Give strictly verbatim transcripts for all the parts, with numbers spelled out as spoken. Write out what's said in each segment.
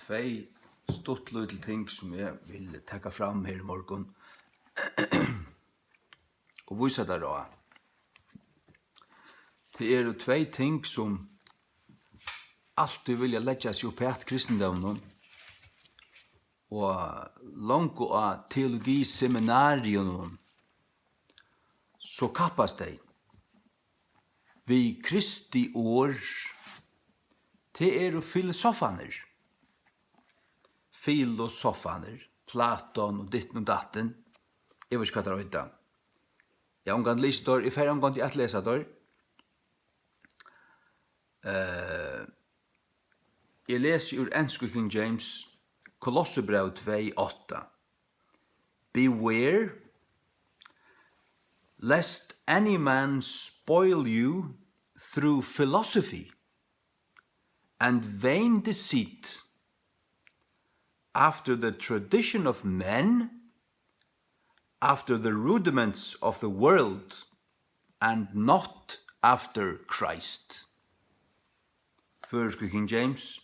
Tvey stutt lítil ting, sum eg vil taka fram her í morgun og vísa tær á. Tað eru tvey ting, sum altíð vilja leggja seg upp at kristindóminum, og longu á teologiseminariunum, so kappast tey við Kristi orð. Tað eru filosofarnir. Filosofarnir, Platon og ditten og datten. Eg veit ikki, hvat teir eita. Eg havi ongantíð lisið teir, eg fari ongantíð at lesa teir. Eh, eg lesi úr ensku King James, Kolossebræv tvey átta. "Beware lest any man spoil you through philosophy and vain deceit, after the tradition of men, after the rudiments of the world, and not after Christ." Føroysku King James.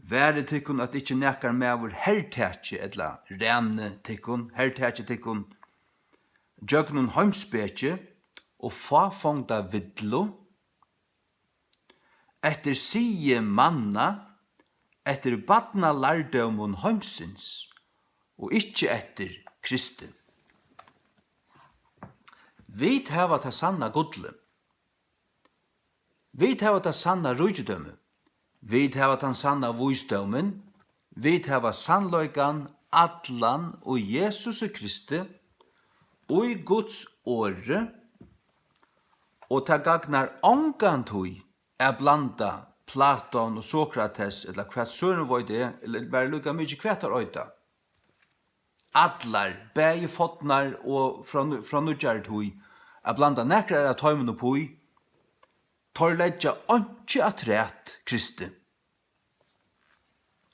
"Varið tykkum, at ikki nakar maður hertaki ella ræni tykkum, hertaki tykkum gjøgnum heimspeki og fáfongda villu, eftir siði manna, eftir barnalærdómum heimsins og ikki eftir Kristin." Vit hava tað sanna gullið. Vit hava tað sanna ríkidømi. Vit hava tann sanna vísdómin. Vit hava sannleikan allan í Jesusi Kristi, í Guds orði, og tað gagnar ongantíð at blanda Platon og Sokrates, ella hvat søren veit eg, ella bara líka mikið hvat teir eita. Allar, bæði fornar og frá nú-, frá nýggjari tíð, at blanda nakrar av teimum upp í, teir leggja einki afturat Kristi.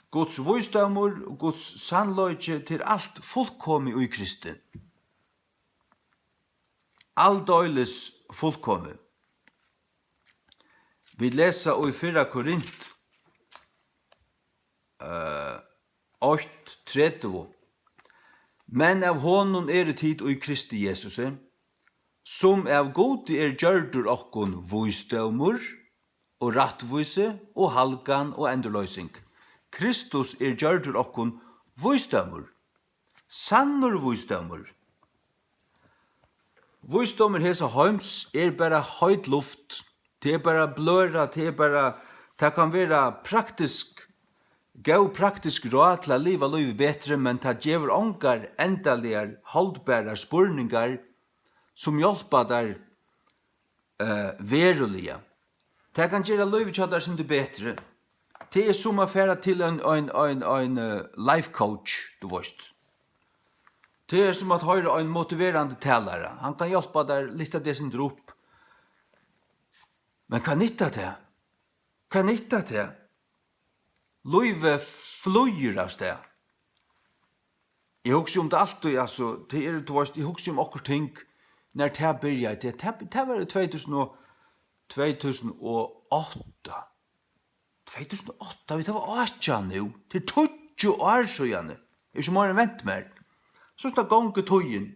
Guds vísdómur og Guds sannleiki, tað er alt fullkomið í Kristi. Aldeilis fullkomið. Vit lesa í fyrra Korint, eh, eitt tretivu: "Men av honum eru tit í Kristi Jesusi, sum av Gudi er gjørdur okkum vísdómur og rættvísi og halgan og endurloysing." Kristus er gjørdur okkum vísdómur, sannur vísdómur. Vísdómur hesa heims er bara heit luft. Tað er bara bløðra, tað er bara, tað kann vera praktisk, góð praktisk ráð til at liva lívið betri, men tað gevur ongar endaligar haldbarar spurningar, sum hjálpa tær, eh, veruliga. Tað kann gera lívið hjá tær sindur betri. Tað er sum at fara til ein, ein, ein, ein, eh, life coach, tú veist. Tað er sum at hoyra ein motiverandi talara. Hann kann hjálpa tær, lyfta teg sindur upp. Men hvat nyttar tað? Hvat nyttar tað? Lívið flýgur av stað. Eg hugsi um tað altíð, altso, tað er, tú veist, eg hugsi um okkurt ting, nær tað byrjaði, tað, tað, tað var í tvey túsund og, tvey túsund og átta. Tvey túsund og átta, vit hava átjan nú, tað er tíggju ár síðani. Eg eri ikki meira enn vent mær. So snart gongur tíðin.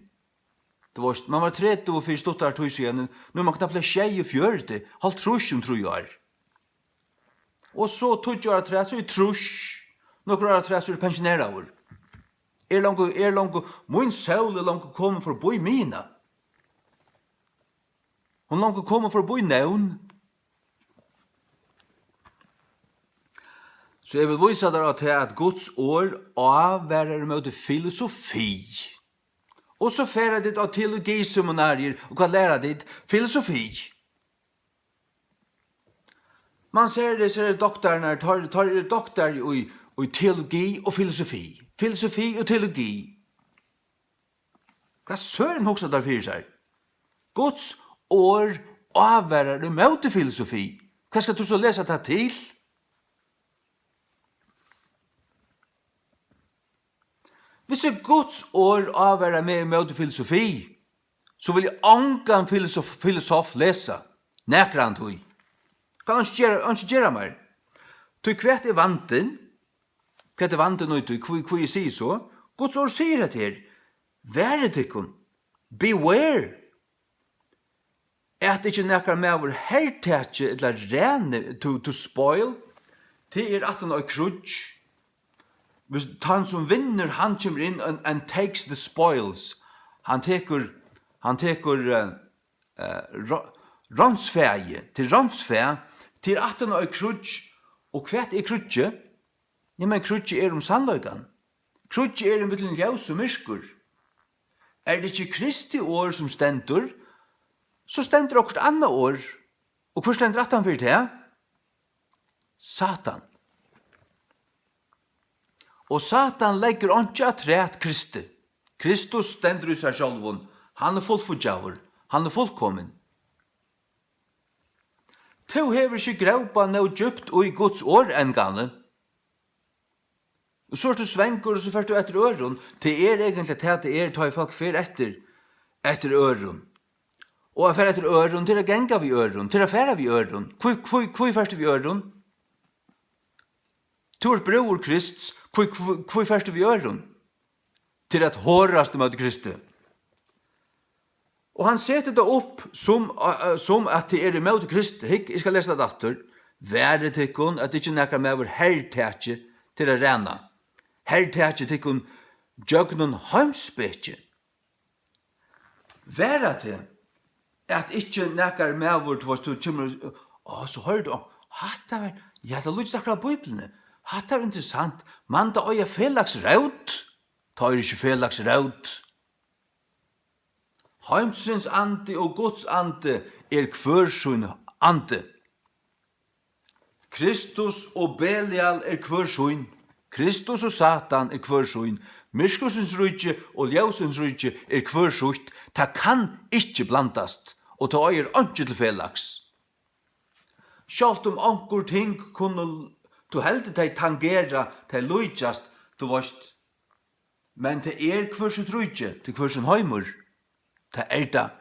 Tú veist, man var tretivu fyri stuttari tíð síðani, nú er man knappliga sjeyogfjøruti, hálvtrýss um trý ár. Og so tíggju ár afturat, so er trýss, nøkur ár afturat, so er pensjoneraður. Er longu, er longu, mín sól er longu komin forbí miðjuna. Hon er longu komin forbí nón. So eg vil vísa tær á tað, at Guds orð ávarar ímóti filosofi. Og so fara tit á teologiseminarier, og hvat læra tit? Filosofi. Man sær, hesir doktararnar, teir, teir eru doktarar í, í teologi og filosofi. Filosofi og teologi. Hvat søren hugsa teir fyri sær? Guds orð ávarar ímóti filosofi. Hvat skal tú so lesa tað til? Hvis er Guds orð ávarar meg ímóti filosofi, so vil eg ongan filosof, filosof lesa, nakrantíð. Kann hann ikki gera, hann ikki gera meir. Tí hvat er vandin? Hvat er vandin í tí? Hví, hví eg sigi so? Guds orð sigur hetta her. Varið tykkum. Beware. At ikki nakar maður hertaki ella ræni, to, to spoil. Tað er aftan á kríggj. Hvis tann sum vinnur, hann kemur inn and, and takes the spoils. Hann tekur, hann tekur, eh, eh, rá-, ránsfæið, til ránsfæ, til aftan á kríggj. Og hvat er kríggið? Ja, men kríggið er um sannleikan. Kríggið er ímillum ljós og myrkur. Er tað ikki Kristi orð, sum stendur, so stendur okkurt annað orð. Og hvør stendur aftan fyri tað? Satan. Og Satan leggur einki afturat Kristi. Kristus stendur í sær sjálvum. Hann er fullfíggjaður. Hann er fullkomin. Tú hevur ikki grópað nóg djúpt í Guds orð enn, Galli. Og so ert tú svangur, og so fert tú eftir øðrum. Tað er eigentliga tað, tað er, tá ið fólk fer eftir, eftir øðrum. Og at fara eftir øðrum, tað er at ganga við øðrum, tað er at fara við øðrum. Hví, hví, hví fert tú við øðrum? Tú ert brúður Krists, hví, hví, hví fert tú við øðrum? Tað er at horast ímóti Kristi. Og hann setur tað upp sum, eh, sum at tað er ímóti Kristi. Hygg, eg skal lesa tað aftur. Varið tykkum, at ikki nakar maður hertaki, tað er at ræna, hertaki tykkum gjøgnum heimspeki. Vara teg, at ikki nakar maður, tú veist, tú kemur, á, so hoyrir tú, á, hatta var, ja, tað líkist akkurát Bíbliuni. Hatta var interessant. Man tað eiga felags rót? Tað er ikki felags rót. Heimsins andi og Guds andi er hvør sín andi. Kristus og Belial er hvør sín. Kristus og Satan er hvør sín. Myrkursins ríki og ljósins ríki er hvør sítt. Tað kann ikki blandast, og tað eigur einki til felags. Sjálvt um onkur ting kunnu, tú heldur tey tangera, tey líkjast, tú veist, men tað er hvør sítt ríki, tað er hvør sín heimur. Tað er tað.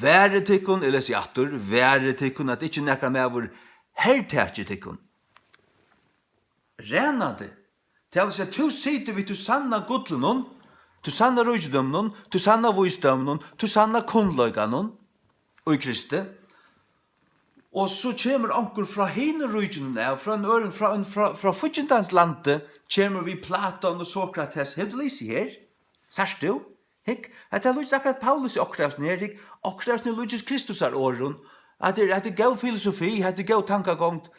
Varið tykkum, eg lesi aftur, varið tykkum, at ikki nakar maður hertaki tykkum. Ræna teg. Tað vil siga, tú situr við tí sanna gullinum, tí sanna ríkidóminum, tí sanna vísdóminum, tí sanna kunnleikanum í Kristi. Og so kemur onkur frá hinum ríkinum av, frá ein øðrum, frá ein, frá, frá fíggindans landi, kemur við Platon og Sokrates. Hevur tú lisið her? Sært tú? Hygg, hetta líkist akkurát Paulus í okkurt av her. Hygg, okkurt av líkist Kristusar orðum. Hetta er, hetta er góð filosofi, hetta er góð tankagongd.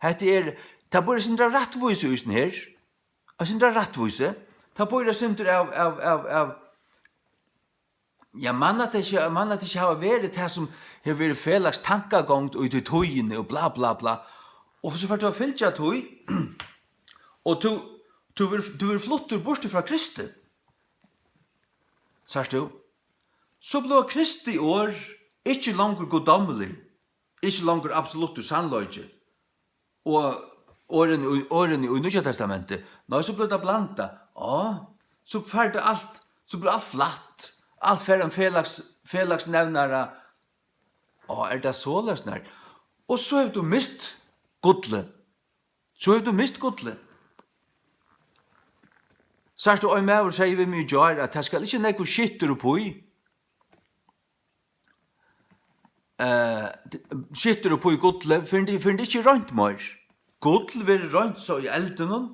Hetta er, tað býr eitt sindur av rættvísi í hesum her. Eitt sindur av rættvísi. Tað býr eitt sindur av, av, av, av, ja, man at tað ikki, man at tað ikki hava verið tað sum hevur verið felags tankagongd í tí tíðini og bla, bla, bla. Og so fert tú at fylgja tí, og tú, tú verður, tú verður fluttur burtur frá Kristi. Sært tú? So blíva Kristi orð ikki longur guddómlig, ikki longur absoluttur sannleiki, og orðini í, orðini í Nýggja Testamenti, nei, so blívur tað blandað. Á, so fær tað alt, so blívur alt flatt. Alt fær ein felags, felagsnevnara. Á, er tað soleiðis, nær? Og so hevur tú mist gullið. So hevur tú mist gullið. Sært tú, ein maður segði við meg í gjár, at tað skal ikki nógvur skittur upp í, eh, skittur upp í gullið, fyrr enn, fyrr enn tað ikki er reint meir. Gull verður reint so í eldinum,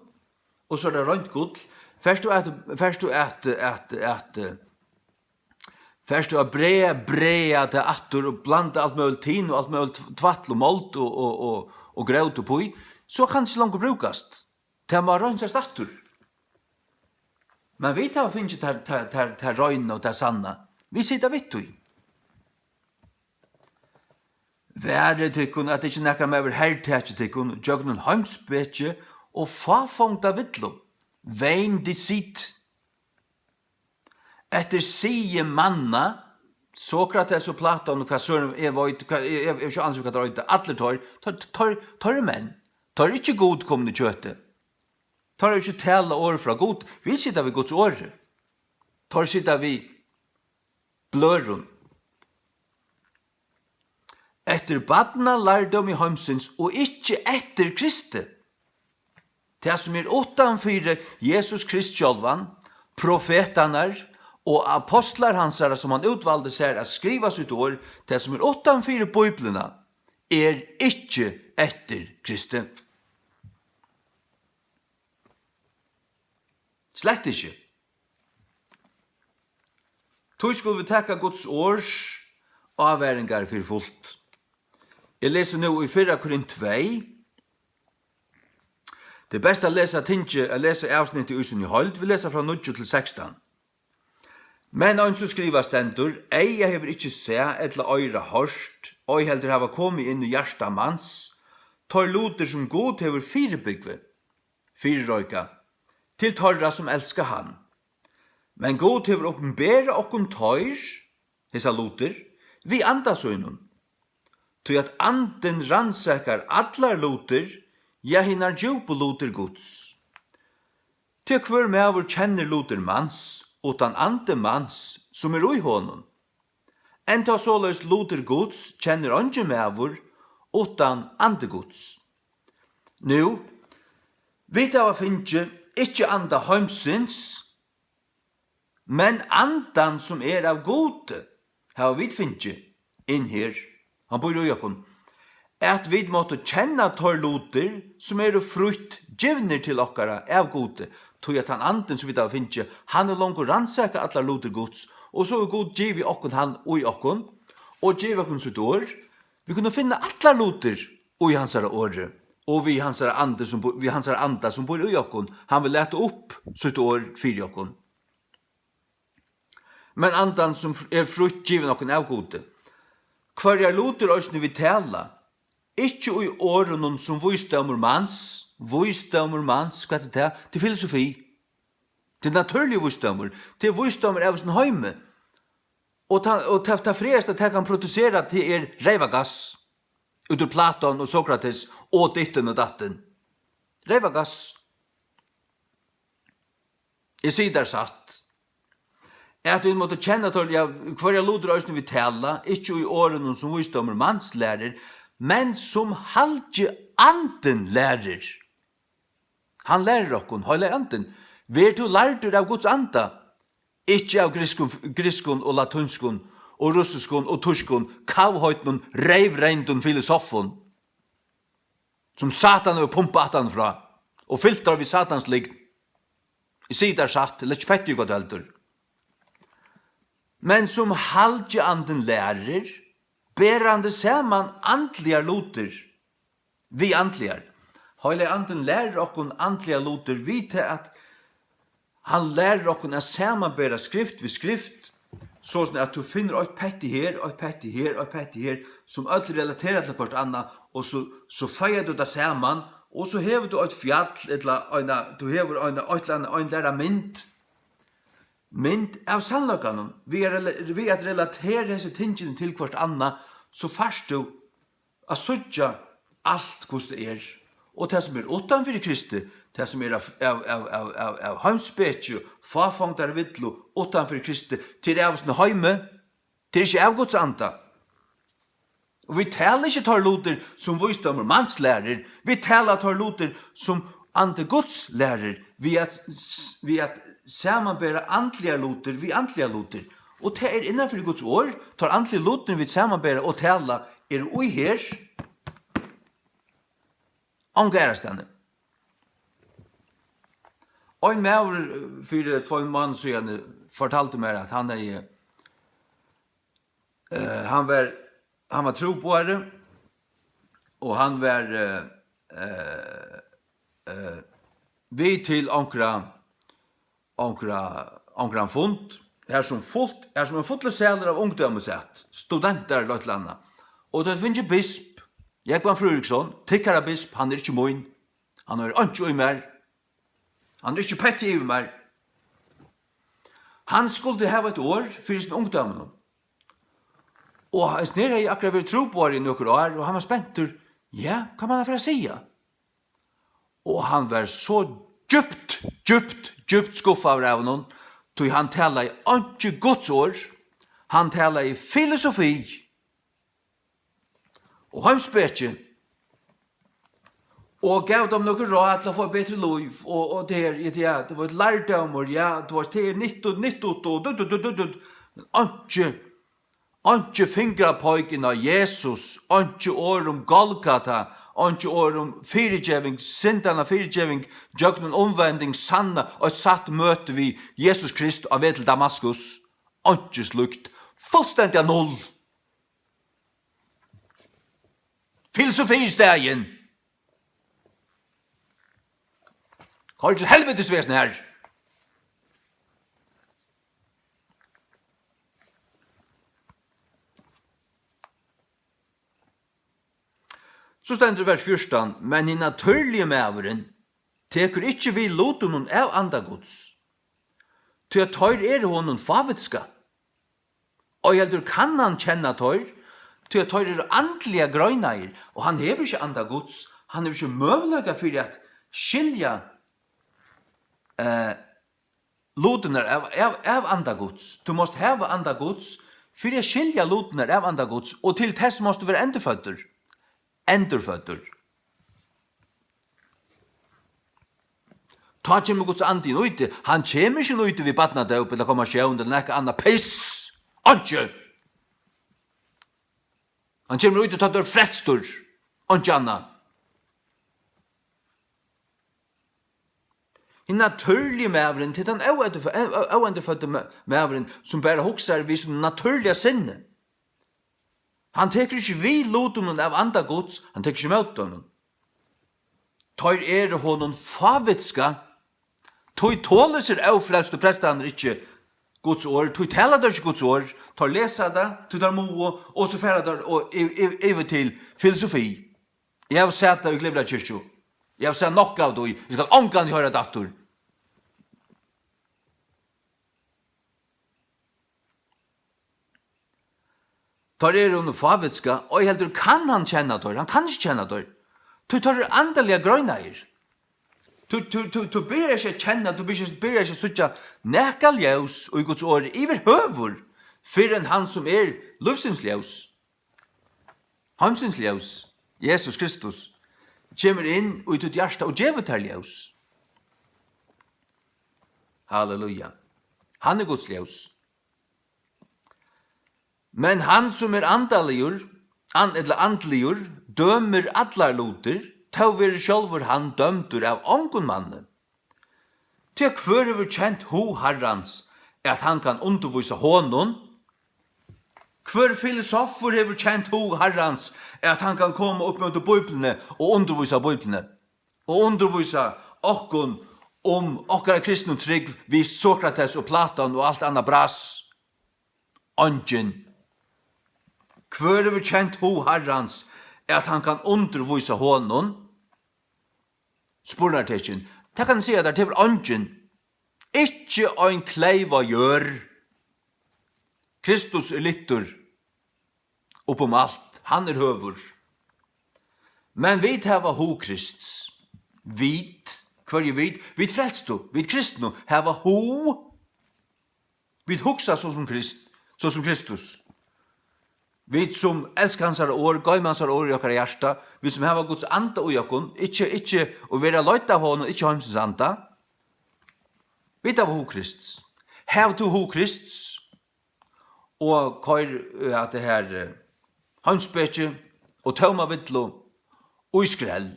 og so er tað reint gull. Fert tú at, fert tú at, at, at, eh, Fert tú at bræ-, bræða tað aftur og blanda alt møguligt tin og alt møguligt tv-, tvætl og mold og, og, og, og grót uppí, so kann tað ikki longur brúkast. Tað má reinsast aftur. Men vit hava fingið tað, tað, tað, tað reina og tað sanna. Vit sita við tí. Varið tykkum, at ikki nakar maður hertaki tykkum gjøgnum heimspeki og fáfongda villu, vain deceit. Eftir siði manna, Sokrates og Platon og hvat søren eg veit, hvat, eg, eg, eg eri ikki ansvar hvat teir eita, allir teir, teir, teir, teir eru menn. Teir eru ikki Gud komin í kjøti. Teir hava ikki talað orð frá Gud. Vit sita við Guds orði. Teir sita við bløðrum. Eftir barnalærdómi heimsins og ikki eftir Kristi. Tað, sum er uttan fyri Jesus Krist sjálvan, profetarnar og apostlar hansara, sum hann útvaldi sær at skriva sítt orð, tað, sum er uttan fyri Bíbliuna, er ikki eftir Kristi. Slett ikki. Tí skulu vit taka Guds orðs ávaringar fyri fult. Eg lesi nú í fyrra Korint tvey. Tað er best at lesa tingið, at lesa avsnittið í síni heild. Vit lesa frá níggju til sekstan. Men eins og skrivað stendur: Eyga hevur ikki sæð, ella oyra hoyrt, ei heldur hava komið inn í hjarta mans, teir lutir, sum Gud hevur fyribúgvið, fyrireika, til teirra, sum elska hann. Men Gud hevur opinberað okkum teir, hesar lutir, við anda sínum, tí at andin rannsakar allar lutir, ja, hinar djúpu lutir Guds. Tí hvør maður kennir lutir mans, uttan andi mans, sum er í honum. Enntá soleiðis lutir Guds kennir eingin maður, uttan andi Guds. Nú, vit hava fingið, ikki anda heimsins, men andan, sum er av Gudi, hava vit fingið inn her, hann býr í okkum, at vit máttu kenna teir lutir, sum eru frítt givnir til okkara av Gudi, tí at hann andin, sum vit hava fingið, hann hevur longu rannsakað allar lutir Guds, og so hevur Gud givið okkum hann í okkum, og givið okkum sítt orð. Vit kunnu finna allar lutir í hansara orði, og við hansara andi, sum býr, við hansara anda, sum býr í okkum. Hann vil lata upp sítt orð fyri okkum. Men andan, sum er frítt givin okkum av Gudi. Hvørjar lutir eisini vit tala, ikki í orðunum sum vísdómur mans, vísdómur mans, hvat er tað? Tað er filosofi. Tað er natúrligur vísdómur. Tað er vísdómur av hesum heimi. Og tað, og tað, tað frægasta, tað kann produsera, tað er reyvagass. Út úr Platon og Sokrates og dittin og dattin. Reyvagass. Eg sigi tær satt, at vit máttu kenna teir, ja, hvørjar lutir eisini vit tala, ikki í orðunum, sum vísdómur mans lærir, men sum halgi andin lærir. Hann lærir okkum, Heilagi Andin: Ver tú lærdur av Guds anda, ikki av grikskum, grikskum og latínskum og russiskum og týskum, kavheitnum, reyvreyndum filosofum, sum Satan hevur pumpað aftan frá og fylt teir við Satans lygn. Eg sigi tær satt, legg ikki petti í, hvat tú heldur. Men sum halgi andin lærir, berandi saman andligar lutir við andligar. Heilagi Andin lærir okkum andligar lutir við tað, at hann lærir okkum at samanbera skrift við skrift, soleiðis at tú finnur eitt petti her, eitt petti her, eitt petti her, sum øll relatera til hvørt annað, og so, so feigar tú tað saman, og so hevur tú eitt fjall, ella eina, tú hevur eina, eitt ella annað, ein ella aðra mynd, mynd av sannleikanum. Við at rela-, við at relatera hesi tingini til hvørt annað, so fært tú at síggja alt, hvussu tað er. Og tað, sum er uttan fyri Kristi, tað, sum er av, av, av, av, av, av heimspeki, fáfongdari villu, uttan fyri Kristi, tað er av hesum heimi, tað er ikki av Guds anda. Og vit tala ikki teir lutir, sum vísdómur mans lærir, vit tala teir lutir, sum andi Guds lærir, við at s-, við at samanbera andligar lutir við andligar lutir. Og tað er innan fyri Guds orð, teir andligu lutirnir, vit samanbera og tala, eru í her, onga aðrastaðni. Ein maður, eh, fyri tveim mánaðum síðani fortaldi mær, at hann hevði, eh, hann var, hann var trúboðari, og hann var, eh, eh, eh, við til onkra, onkra, onkran fund, har sum fult, har sum ein fullur salur av ungdómi sat, studentar ella eitt ella annað. Og teir fingu bisp, Jógvan Fríðriksson, tykkara bisp, hann er ikki mín. Hann hevur einki í mær. Hann er ikki petti yvir mær. Hann skuldi hava eitt orð fyri hesum ungdóminum. Og hesin her hevði akkurát verið trúboðari í nøkur ár, og hann var spentur. Ja, hvat man hann fara at siga? Og hann var so djúpt, djúpt, djúpt skuffaður av honum, tí hann talaði einki Guds orð, hann talaði filosofi og heimspeki. og gav teimum nøkur ráð til at fáa betri lív, og, og tað her, ja, tað var lærdómur, ja, tað var, tað er nyttu-, nyttugt, og du, du, du, du, du. Men einki, einki fingrapeik inn á Jesus, einki orð um Golgata, einki orð um fyrigeving, syndanna fyrigeving, gjøgnum umvending, sanna, eitt satt møti við Jesus Krist á veg til Damaskus. Einki slíkt. Fullstendiga null. Filosofi í staðin. Koyr til helvitis við hesum her. So stendur í vers fjúrtan: "Men hin natúrligi maðurin tekur ikki við lutunum av anda Guds, tí at teir eru honum fávitska. Ei heldur kann hann kenna teir, tí at teir eru andliga greinaðir, og hann hevur ikki anda Guds, hann hevur ikki møguleika fyri at skilja, eh, lutirnar av, av, av anda Guds. Tú mást hava anda Guds fyri at skilja lutirnar av anda Guds, og til tess mást tú vera endurføddur." Endurføddur. Tá kemur Guds andi inn í teg. Hann kemur ikki inn í teg við barnadóp ella konfirmatión ella nakað annað piss. Einki. Hann kemur út, tá tú ert frelstur. Einki annað. Hin natúrligi maðurin, tað er tann óendurfø-, ó-, ó-, óendurføddi ma-, maðurin, sum bara hugsar við sínum natúrliga sinni. Hann tekur ikki við lutunum av anda Guds, hann tekur ikki ímóti teimum. Teir eru honum fávitska. Tí tola hesir ófrelstu prestarnir ikki Guds orð, tí tala teir ikki Guds orð, teir lesa tað, tí teir mugu, og so fara teir og y-, y-, yvir til filosofi. Eg havi sæð tað í Glyvrakirkju. Eg havi sæð nokk av tí. Eg skal ongantíð hoyra tað aftur. Teir eru honum fávitska, ei heldur kann hann kenna teir. Hann kann ikki kenna teir. Tí teir eru andaliga greinaðir. Tú, tú, tú, tú byrjar ikki at kenna, tú byrjar, byrjar ikki at síggja nakað ljós í Guds orði yvirhøvur, fyrr enn hann sum er lívsins ljós, heimsins ljós, Jesus Kristus, kemur inn í títt hjarta og gevur tær ljós. Halleluja. Hann er Guds ljós. Men hann, sum er andaligur, an-, ella andligur, dømir allar lutir, tó verður sjálvur hann dømdur av ongum manni. Tí hvør hevur kent hug Harrans, at hann kann undirvísa honum? Hvør filosofur hevur kent hug Harrans, at hann kann koma upp móti Bíbliuni og undirvísa Bíbliuni? Og undirvísa okkum um okkara kristnu trúgv við Sokrates og Platon og alt annað bras? Eingin. Hvør hevur kent hug Harrans, at hann kann undirvísa honum? Spurnartekin. Tað kann eg siga tær, tað hevur eingin. Ikki ein kleyv á jørð. Kristus er lyftur upp um alt. Hann er høgur. Men vit hava hug Krists. Vit, hvørji vit? Vit frelstu, vit kristnu, hava hug. Vit hugsa so sum Krist, so sum Kristus. Vit sum elska hansara orð, goyma hansara orð í okkara hjarta, vit sum hava Guds anda í okkum, ikki, ikki og verða leidd av honum, ikki heimsins anda. Vit hava hug Krists. Hav tú hug Krists, og koyr, eh, at tað her, eh, heimspeki og tóma villu í skrell.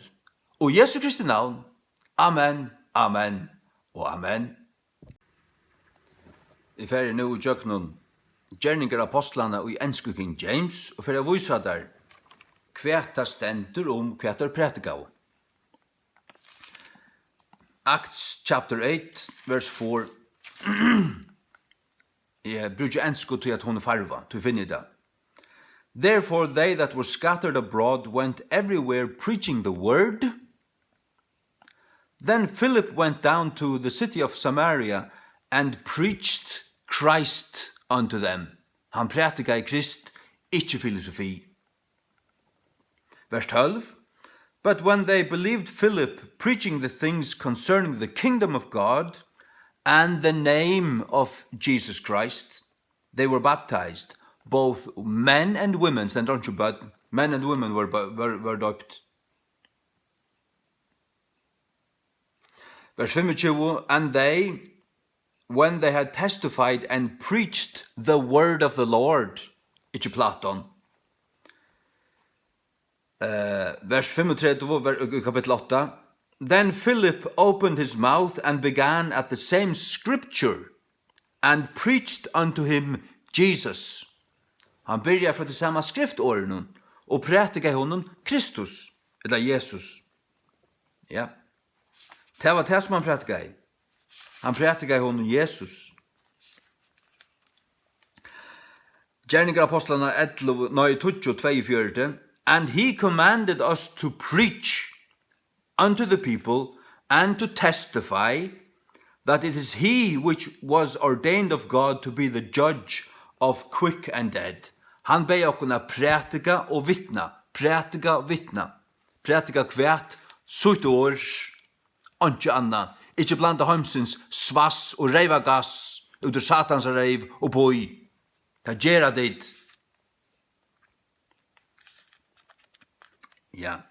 Og Jesu Kristi navn. Amen, amen og amen. Eg fari nú ígjøgnum Gerningar Ápostlanna í ensku King James og fari at vísa tær, hvat tað stendur um, hvat teir prædikaðu. Acts chapter eight, verse four. Eg brúki ensku, tí at hon er farvað, tí finni eg tað. Therefore they that were scattered abroad went everywhere preaching the word. Then Philip went down to the city of Samaria and preached Christ unto them. Hann prædikaði Krist, ikki filosofi. Vers tólv. But when they believed Philip preaching the things concerning the kingdom of God and the name of Jesus Christ, they were baptized, both men and women, stendur einki børn, men and women were, were, were døpt. Vers fimmogtjúgu, "And they, when they had testified and preached the word of the Lord," ikki Platon. Eh, vers fimmogtretivu, ver-, í kapittul átta, "Then Philip opened his mouth and began at the same scripture and preached unto him Jesus." Hann byrjar frá tí sama skriftorðinum og prædikaði honum Kristus, ella Jesus. Ja. Tað var tað, sum hann prædikaði. Hann prædikaði honum Jesus. Gerningar Ápostlanna ellivu, nei, tíggju, tveyogfjøruti. "And he commanded us to preach unto the people and to testify that it is he which was ordained of God to be the judge of quick and dead." Hann bað okkum at prædika og vitna, prædika og vitna. Prædika hvat? Sítt orð, einki annað. Ikki blanda heimsins svass og reyvagass út úr Satans reyv og bý. Tað gera tit. Ja.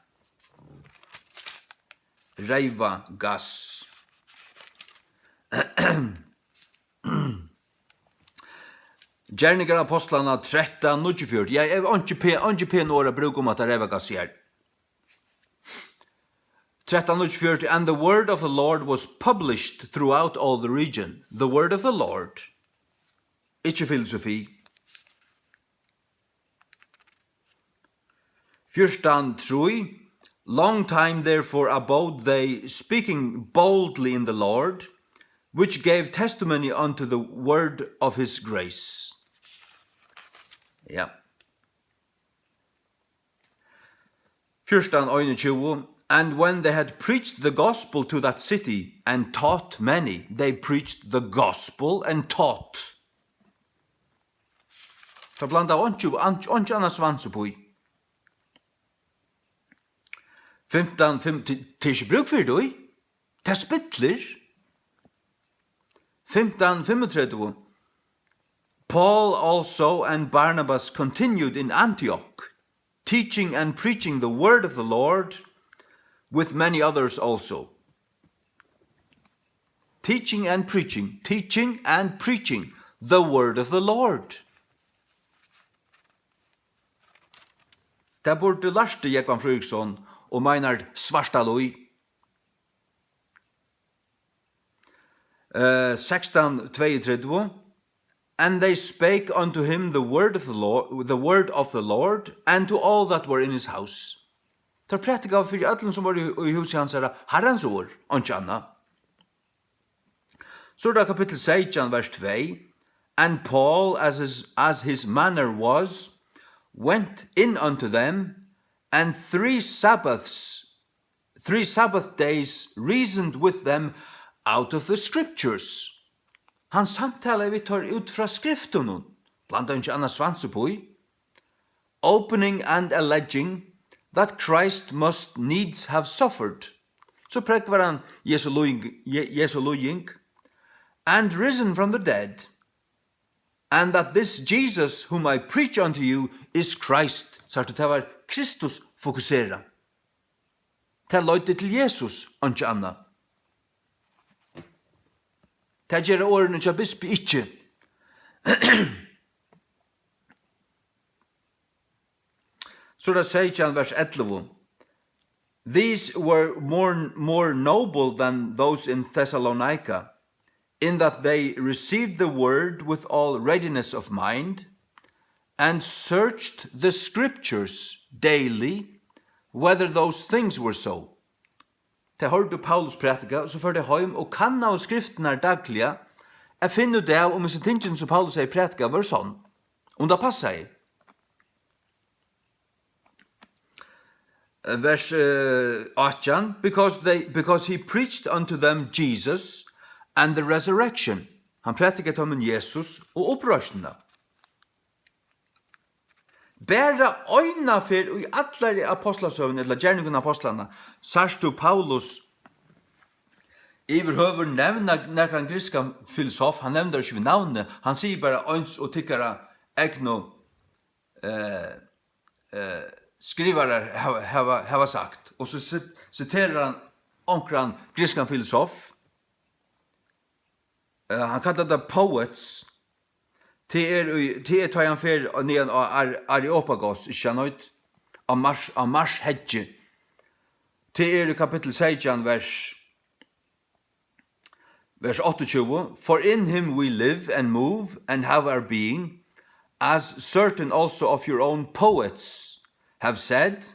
Reyvagass. Gerningar Ápostlanna trettan níggjuogfjøruti. Ja, eg, einki pe-, einki pen orð at brúka um hatta reyvagass her. Trettan níggjuogfjøruti, "And the word of the Lord was published throughout all the region." The word of the Lord. Ikki filosofi. Fjúrtan trý, "Long time therefore abode they, speaking boldly in the Lord, which gave testimony unto the word of his grace." Ja. Fjúrtan einogtjúgu, "And when they had preached the gospel to that city and taught many," they preached the gospel and taught. Tað blandaðu einki, einki, einki annað svans upp í. Fimtan fimm, tað, tað er ikki brúk fyri tí. Tað spillir. Fimtan fimmogtretivu. "Paul also and Barnabas continued in Antioch, teaching and preaching the word of the Lord with many others also." Teaching and preaching, teaching and preaching the word of the Lord. Tað burdi lært Jógvan Fríðriksson og Meinhard Svartalíð. Eh, sekstan tveyogtretivu, "And they spake unto him the word of the Lord, the word of the Lord, and to all that were in his house." Teir prædikaðu fyri øllum, sum vóru í, í húsi hansara, Harrans orð, einki annað. So er tað kapittul seytjan, vers tvey, "And Paul, as his, as his manner was, went in unto them, and three Sabbaths, three Sabbath days reasoned with them out of the scriptures." Hann samtalaði við teir út frá skriftunum, blandaði einki annað svans upp í, "opening and alleging that Christ must needs have suffered." So prógvar hann Jesu líðing, Je-, Jesu líðing, "and risen from the dead, and that this Jesus whom I preach unto you is Christ." Sært tú, tað var Kristus fokuserað. Tað leiddi til Jesus, einki annað. Tað gera orðini hjá bispi ikki. So er tað seytjan, vers ellivu. "These were more, more noble than those in Thessalonica, in that they received the word with all readiness of mind, and searched the scriptures daily, whether those things were so." Tey hoyrdu Paulus prædika, og so fóru tey heim og kannaðu skriftirnar dagliga, at finna út av, um hesi tingini, sum Paulus hevði prædikað, vóru sonn, um tað passaði. Eh, vers, eh, átjan, "Because they, because he preached unto them Jesus and the resurrection." Hann prædikaði teimum Jesus og uppreisnina. Bara eina ferð í allari ápostlasøguni, ella Gerningum Ápostlanna, sært tú Paulus yvirhøvur nevna nakran grikskan filosof. Hann nevnir ikki við navni, hann sigur bara, "Eins og tykkara egnu, eh, eh, skrivarar hava, hava, hava sagt." Og so sit-, siterar hann onkran grikskan filosof, Eh, hann kallar tað poets. Tað er í, tað er, tá hann fer niðan á Ar-, Areopagos, ikki sant, á Mars, á Mars heggi. Tað er í kapittul seytjan, vers, vers áttaogtjúgu: "For in him we live and move and have our being, as certain also of your own poets have said,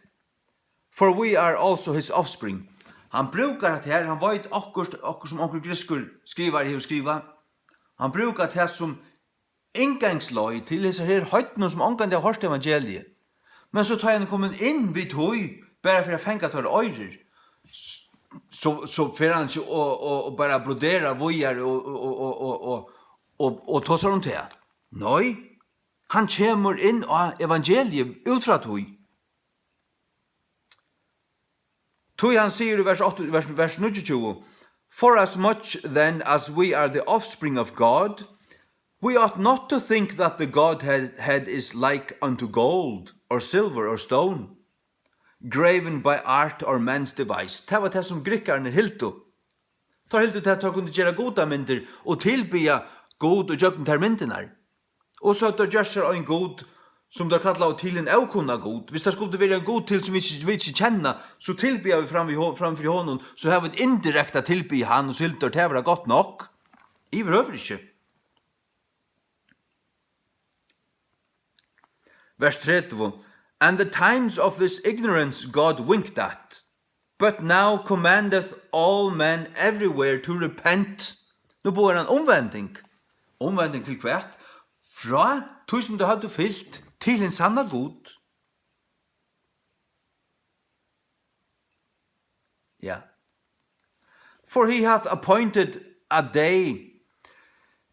for we are also his offspring." Hann brúkar hetta her, hann veit okkurt, okkurt sum onkur grikskur skrivari hevur skrivað. Hann brúkar tað sum inngangsleið til hesar her heidnu, sum ongantíð hava hoyrt evangeliið. Men so tá hann er komin inn við tí, bara fyri at fanga teirra oyrur, s-, so, so fer hann ikki og, og, og bara broderar víðari og, og, og tosar um tað. Nei, hann kemur inn á evangeliið út frá tí. Tí hann sigur í vers átta, vers, vers níggjuogtjúgu: "For as much then as we are the offspring of God, we ought not to think that the Godhead is like unto gold, or silver, or stone, graven by art or man's device." Tað var tað, sum grikkarnir hildu. Teir hildu, at teir kundu gera gudamyndir og tilbiðja Gud ígjøgnum tær myndirnar. Og so høvdu teir gjørt sær ein gud, sum teir kallaðu til hin ókunna gud. Hvis tað skuldi verið ein gud til, sum vit ikki, vit ikki kenna, so tilbiðja vit fram við ho-, fram fyri honum, so hava vit indirekta tilbiðið hann, og so hildu teir, tað vera gott nokk. Yvirhøvur ikki. Vers tretivu: "And the times of this ignorance God winked at, but now commandeth all men everywhere to repent." Nú boðar hann umvending. Umvending til hvat? Frá tí sum tey høvdu fylgt, til hin sanna Gud. Ja. "For he hath appointed a day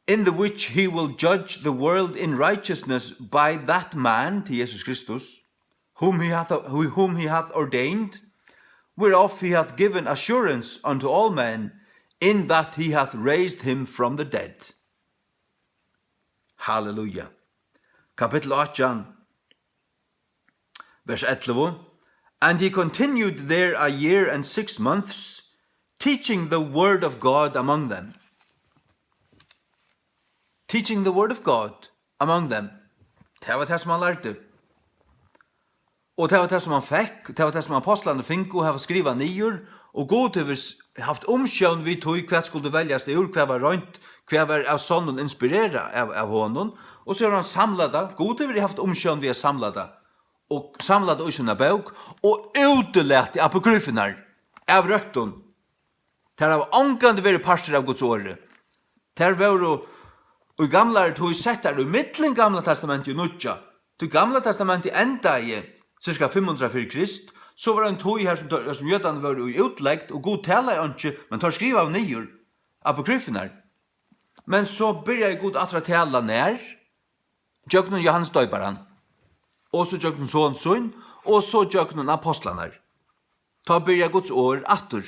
in the which he will judge the world in righteousness by that man," til Jesus Kristus, "whom he hath, whom he hath ordained, whereof he hath given assurance unto all men, in that he hath raised him from the dead." Halleluja. Kapittul átjan, vers ellivu: "And he continued there a year and six months, teaching the word of God among them." Teaching the word of God among them. Tað var tað, sum hann lærdi. Og tað var tað, sum hann fekk, tað var tað, sum apostlarnir fingu, hava skrivað niður, og Gud hevur s-, havt umsjón við tí, hvat skuldi veljast úr, hvat var roynt, hvat var av sonnum inspirerað av, av honum, og so hevur hann samlað tað. Gud hevur havt umsjón við at samla tað, og samlað tað í sína bók, og útilatið apokryfurnar av røttum. Tær hava ongantíð verið partur av Guds orði. Tær vóru í gamlari tíð settar í millum Gamla Testamentið og Nýggja. Tí Gamla Testamentið endaði sirka fimm hundrað fyri Krist, so var ein tíð har sum, har sum jødarnir vóru í útlegd, og Gud talaði einki, men teir skrivaðu niður apokryfurnar. Men so byrjaði Gud aftur at tala nær? Gjøgnum Jóhannes Doyparan, og so gjøgnum son sín, og so gjøgnum apostlarnar. Tá byrjar Guds orð aftur.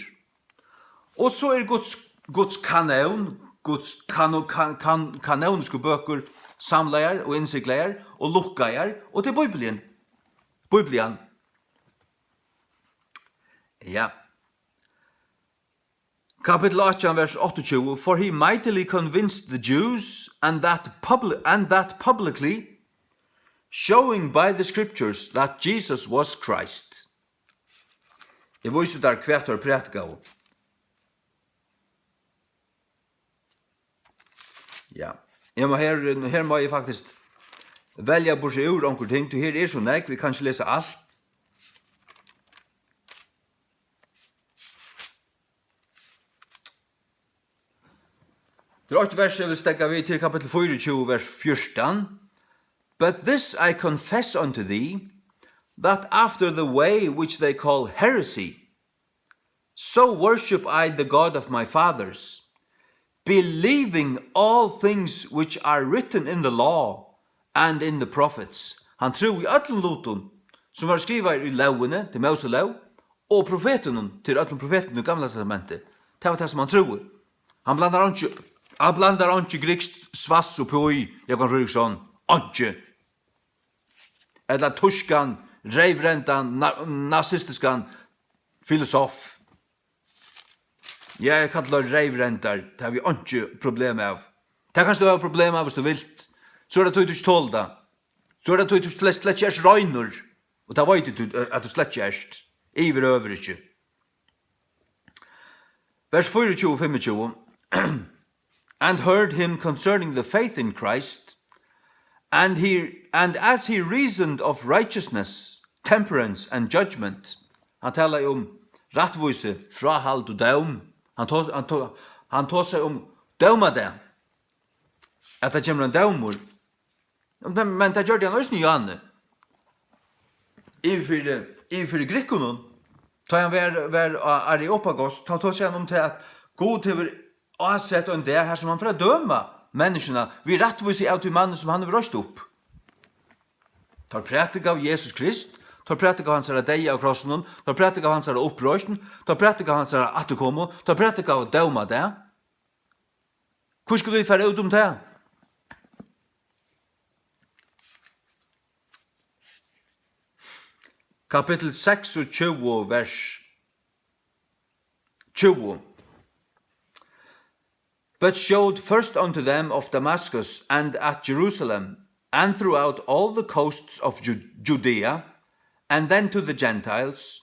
Og so er Guds, Guds kanon, Guds kano-, kan-, kan-, kanonisku bøkur samlaðar og innsiglaðar og lukkaðar, og til Bíblian. Bíblian. Ja. Kapittul átjan, vers áttaogtjúgu: "For he mightily convinced the Jews, and that publi-, and that publicly, showing by the scriptures that Jesus was Christ." Eg vísi tær, hvat teir prædikaðu. Ja. Eg má her, her má eg faktiskt velja burtur úr onkur ting, tí her er so nógv, eg kann ikki lesa alt. Tað er eitt vers, eg vil steðga við, til kapittul fýraogtjúgu, vers fjúrtan. "But this I confess unto thee, that after the way which they call heresy, so worship I the God of my fathers, believing all things which are written in the law and in the prophets." Hann trúði í øllum lutum, sum var skrivaður í lógini, tí Móselóg, og profetunum, til øllum profetunum í Gamla Testamenti. Tað var tað, sum hann trúði. Hann blandar einki, hann blandar einki grikskt svass upp í, Jógvan Fríðriksson. Einki. Ella týskan, reyvrendan, na-, nazistiskan filosof. Ja, eg kalli teir reyvrendar, tað havi eg einki problem av. Tað kanst tú hava problem av, viss tú vilt. So er tað tí, tú ikki tolir tað. So er tað tí, tú slett, slett ikki ert reinur. Og tað veit tú, at tú slett ikki ert. Yvirhøvur ikki. Vers fýraogtjúgu og fimmogtjúgu. And heard him concerning the faith in Christ, and he, and as he reasoned of righteousness, temperance and judgment. Hann talar um rættvísi, fráhald og dóm. Hann tos-, hann to-, hann tosar um dómadag. At tað kemur ein dómur. Men, men tað gjørdi hann eisini í Johanni. Yvir fyri, yvir fyri grikkunum. Tá hann var, var á Areopagos, tá tosaði hann um tað, at Gud hevur ásett ein dag har sum hann fer at døma menniskjuna við rættvísi av tí manni, sum hann hevur reist upp. Teir prædikaðu Jesus Krist, teir prædikaðu hansara deyða á krossinum, teir prædikaðu hansara uppreisn, teir prædikaðu hansara afturkomu, teir prædikaðu dómadag. Hví skulu vit fara út um tað? Kapittul seksogtjúgu, vers tjúgu. But showed first unto them of Damascus and at Jerusalem, and throughout all the coasts of Ju-, Judea, and then to the Gentiles,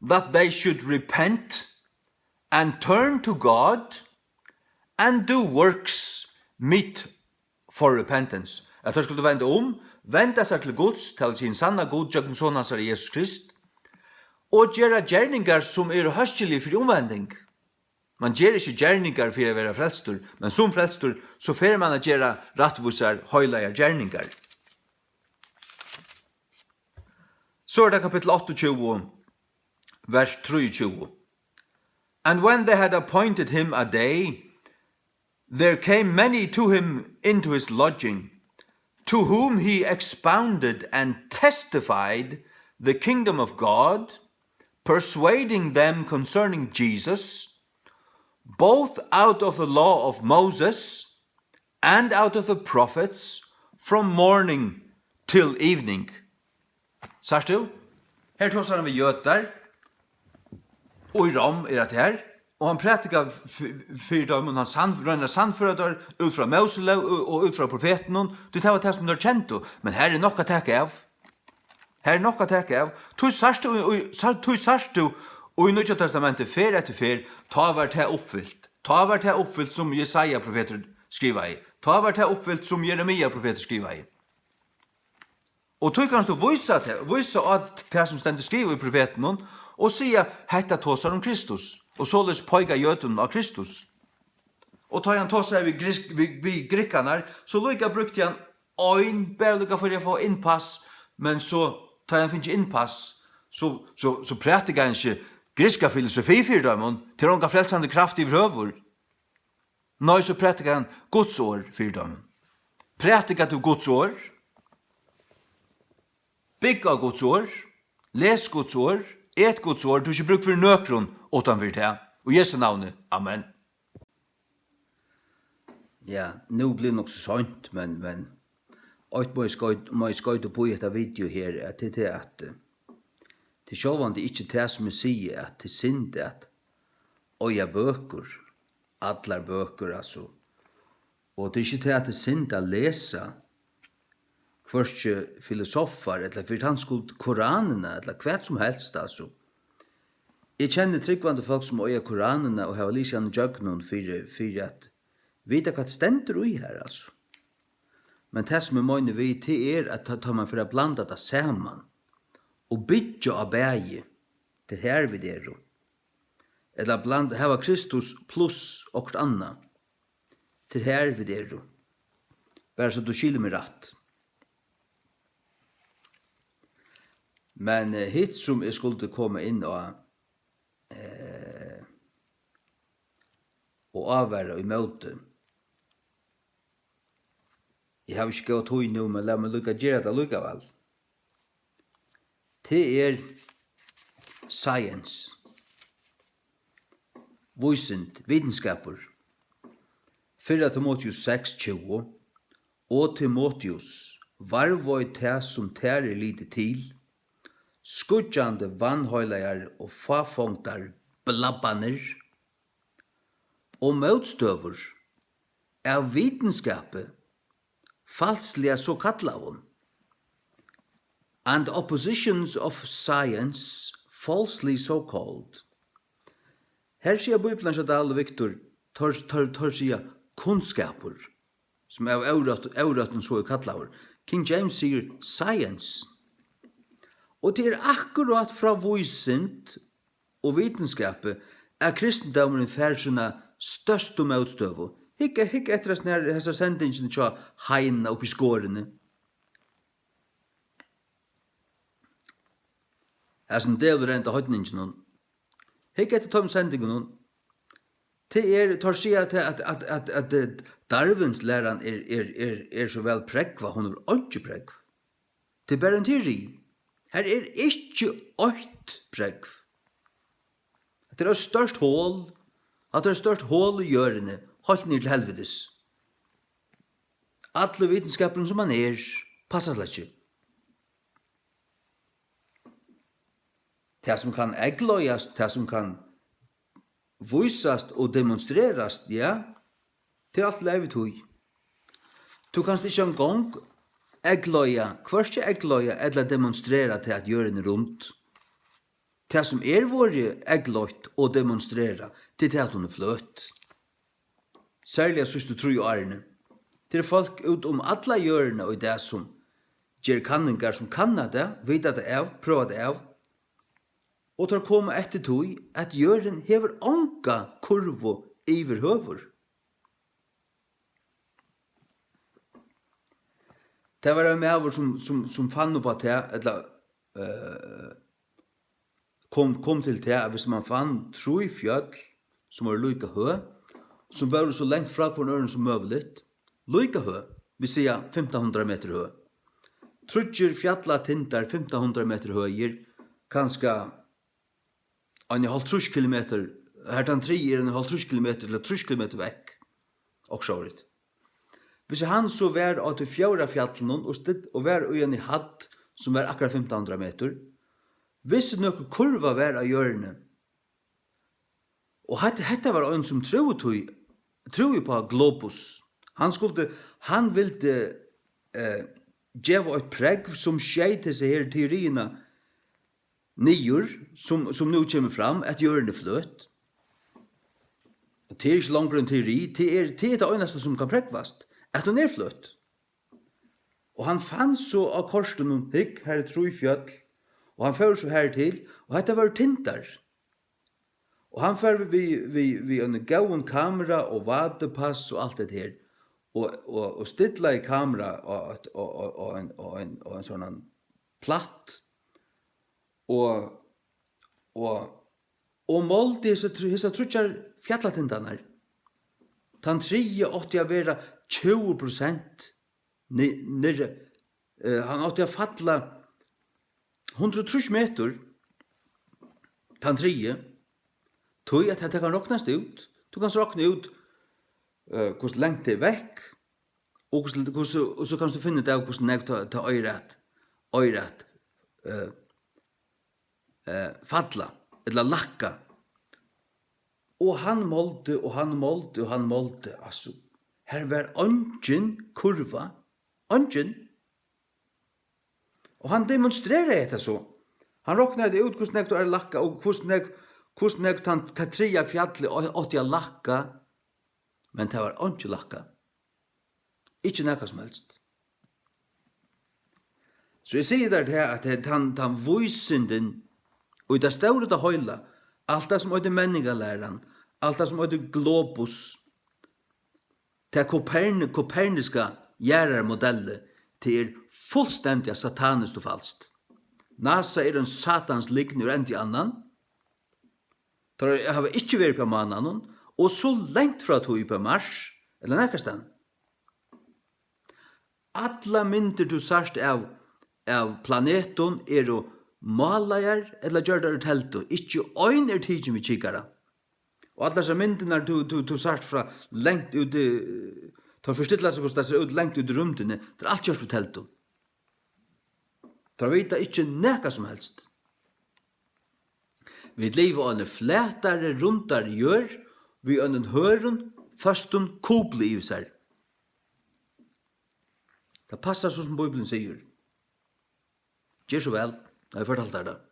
that they should repent and turn to God and do works meet for repentance. At teir skuldu venda um, venda seg til Guds, tað vil siga hin sanna Gud, gjøgnum Son hansara Jesus Krist, og gera gerningar, sum eru hóskiligir fyri umvending. Man ger ikki gerningar fyri at vera frelstur, men sum frelstur, so fer man at gera rættvísar, heilagar gerningar. So er tað kapittul áttaogtjúgu, vers trýogtjúgu. And when they had appointed him a day, there came many to him into his lodging, to whom he expounded and testified the kingdom of God, persuading them concerning Jesus, both out of the law of Moses and out of the prophets, from morning till evening. Sært tú? Her tosar hann við jødar, og í Rom er hetta her, og hann prædikar f-, f-, fyri teimum, hann sann-, roynir at sannføra teir út frá Móselóg og, og út frá profetunum, tí tað var tað, sum teir kendu. Men her er nokk at taka av. Her er nokk at taka av. Tí sært tú í, í, sær-, tí sært tú í Nýggja Testamenti, ferð eftir ferð, tá var tað uppfylt. Tá var tað uppfylt, sum Jesaja profetur skrivaði. Tá var tað uppfylt, sum Jeremia profetur skrivaði. Og tí kanst tú vísa tað, vísa á tað, sum stendur skrivað í profetunum, og siga, "Hetta tosar um Kristus." Og soleiðis peika jødunum á Kristus. Og tá hann tosaði við grisk-, við, við grikkarnar, so líka brúkti hann ein, bara líka fyri at fáa innpass, men so, tá hann fingi innpass, so, so, so prædikar hann ikki griska filosofi fyri teimum, tað er onga frelsandi kraft yvirhøvur. Nei, so prædikar hann Guds orð fyri teimum. Prædikar tú Guds orð? Bygg á Guds orð, les Guds orð, et Guds orð, tú hevur ikki brúk fyri nøkrum uttan fyri tað. Í Jesu navni, amen. Ja, nú blívur nokk so seint, men, men eitt má eg skoyt-, má eg skoyta upp í hetta video her, at tað er tað, at, eh, tað er sjálvandi ikki tað, sum eg sigi, at tað er synd at eiga bøkur, allar bøkur, altso. Og tað er ikki tað, at tað er synd at lesa, hvørki filosofar, ella fyri tann skuld Koranina, ella hvat sum helst, altso. Eg kenni trúgvandi fólk, sum eiga Koranina og hava lisið hana ígjøgnum fyri, fyri at vita, hvat stendur í har, altso. Men tað, sum eg meini við, tað er, at tá, tá man fer at blanda tað saman og byggja á bæði, tað er har, vit eru. Ella bland-, hava Kristus pluss okkurt annað. Tað er har, vit eru. Bara so tú skilur meg rætt. Men, eh, hitt, sum eg skuldi koma inn á, eh, og ávara ímóti. Eg havi ikki góða tíð nú, men lat meg líka gera tað allíkavæl. Tað er science. Vísind, vitinskapur. Fyrra Timoteus seks tjúgu: "Og Timoteus, varðveit tað, sum tær er litið til, skýggjandi vanheilagar og fáfongdar blabbanir, og mótstøður av vitinskapi, falsliga so kallaðum, and oppositions of science, falsely so called. Her siga Bíblian hjá Dahl og Victor, teir, teir, teir siga kunnskapur, sum av órætt, órættum so er kallaður. King James sigur science. Og tað er akkurát frá vísind og vitinskapi, at kristindómurin fær sína størstu mótstøðu. Hygg, hygg eftir hesum her, hesa sendingina hjá Heina uppi í Skorini. Hasum dævulrenda heidninginum. Hygg eftir teimum sendingunum. Tað er, teir siga at, at, at, at, at, eh, Darwins læran er, er, er, er so væl prógvað, hon hevur einki prógv. Tað er bara ein teori. Her er ikki eitt prógv. Hetta er eitt stórt hol. Hatta er eitt stórt hol í jørðini, heilt niður til helvitis. Allur vitinskapurin sum hann er, passar slet ikki. Tað sum kann eygleiðast, tað sum kann vísast og demonstrerast, ja, tað er alt í lagi við tí. Tú kanst ikki eingong eygleiða, hvørki eygleiða ella demonstrera tað, at jørðin er rund. Tað sum er vorðið eygleitt og demonstrerað, tað er tað, at hon er fløt. Serliga síðstu trý árini. Tað eru fólk út um alla jørðina í dag, sum ger kanningar, sum kanna tað, vita tað av, prøva tað av, og teir koma eftir tí, at jørðin hevur onga kurvu yvirhøvur. Tað var ein maður, sum, sum, sum fann upp á tað, ella, eh, kom, kom til tað, at viss mann fann trý fjøll, sum vóru líka høg, sum vóru so langt frá hvørjum øðrum sum møguligt, líka høg, vit siga fimtan hundrað metur høg. Tríggir fjallatindar, fimtan hundrað metur høgir, kanska ein hálvtrýss kilometur, har tann triði er ein hálvtrýss kilometur ella trýss kilometur vekk, okkurt sovorðið. Hvis hann so var á tí fjórða fjallinum og still-, og var í eini hædd, sum var akkurát fimtan hundrað metur, hvis nøkur kurva var á jørðini, og hetta, hetta var ein, sum trúði tí, trúði upp á globus, hann skuldi, hann vildi, eh, geva eitt prógv, sum skeyt hesa her teoriina niður, sum, sum nú kemur fram, at jørðin er fløt. Og tað er ikki longur ein teori, tað er, tað er tað einasta, sum kann prógvast, at hon er fløt. Og hann fann so á kortinum, hygg, har eru trý fjøll, og hann fór so har til, og hetta vóru tindar. Og hann fór við, við, við einum góðum kamera og vátupass og alt hetta her. Og, og, og stillaði kamera á eitt, á, á, á ein, á ein, á ein sovorðnan platt. Og, og, og máldi hesar tr-, hesar tríggjar fjallatindarnar. Tann triði átti at vera tjúgu prosent ni-, niðri, eh, hann átti at falla hundrað og trýss metur, tann triði, tí at hetta kann roknast út. Tú kanst rokna út, eh, hvussu langt tað er vekk, og hvussu, hvussu, og so kanst tú finna út av, hvussu nógv tað, tað eigur at, eigur at, eh, eh, falla, ella lækka. Og hann máldi, og hann máldi, og hann máldi, altso, har var eingin kurva, eingin. Og hann demonstreraði hetta so. Hann roknaði út, hvussu nógv tað er lækka, og hvussu nógv, hvussu nógv tann, tað triðja fjallið á-, átti at lækka, men tað var einki lækka. Ikki nakað sum helst. So eg sigi tær tað, at tað, tann, tann vísindin, og í tað stóra og tað heila, alt tað sum eitur menningarlæran, alt tað sum eitur globus, tað Kopern-, koperniska jarðarmodellið, tað er fullstendiga sataniskt og falskt. NASA er ein satans lygn úr endi annan. Teir hava ikki verið uppi á mánanum, og so langt frá tí uppi á Mars, ella nakrastaðni. Allar myndir, tú sært av, av planetum, eru málaðar ella gjørdar úr teldu. Ikki ein er tikin við kikara. Og allar hesar myndirnar, tú, tú, tú sært frá langt úti, teir forstilla seg, hvussu tað sær út langt úti í rúmdini, tað er alt gjørt við teldu. Teir vita ikki nakað sum helst. Vit liva á eini flatari, rundari jørð, við einum hørðum, føstum kupli yvir sær. Tað passar, so sum Bíblian sigur. Ger so væl. Nei, eg fortaldi tær tað.